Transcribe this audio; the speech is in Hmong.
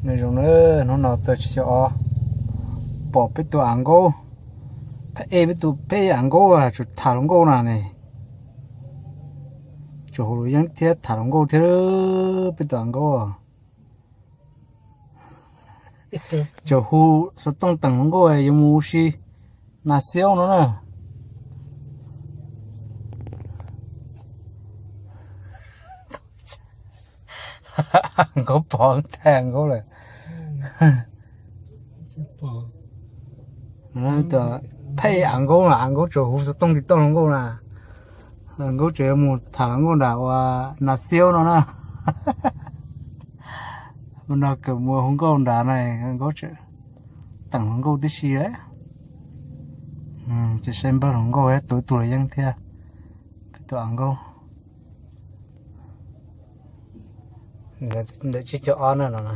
Nyob zoo na, hnub no tuaj tsis xyov ob, pom peb tus av nkaub, peb tus peb av nkaub tsuas tham hluas nkauj na ne. Tsuas hu luag yeeb thiab tham hluas nkauj thiab peb tus av nkaub. Tsuas hu xov tooj teem hluas nkauj yuav mus ua si nas xiaub no na. Nkaub pov thaj nkaub lawm. Pheej av nkaub na, av nkaub tsuas hu xov tooj tim toj hluas nkauj na. Nkaub tsuas yuav mus tham hluas nkauj nram ua nas xiaub no na. Ua no kawm mus hu nkauj nrad na, nkaub tseem teem hluas nkauj tib si. Tsis saib npawg hluas nkauj tus ib tug los yeeb thiab peb tus av nkaub. Ntawm tsib caug ob na no na.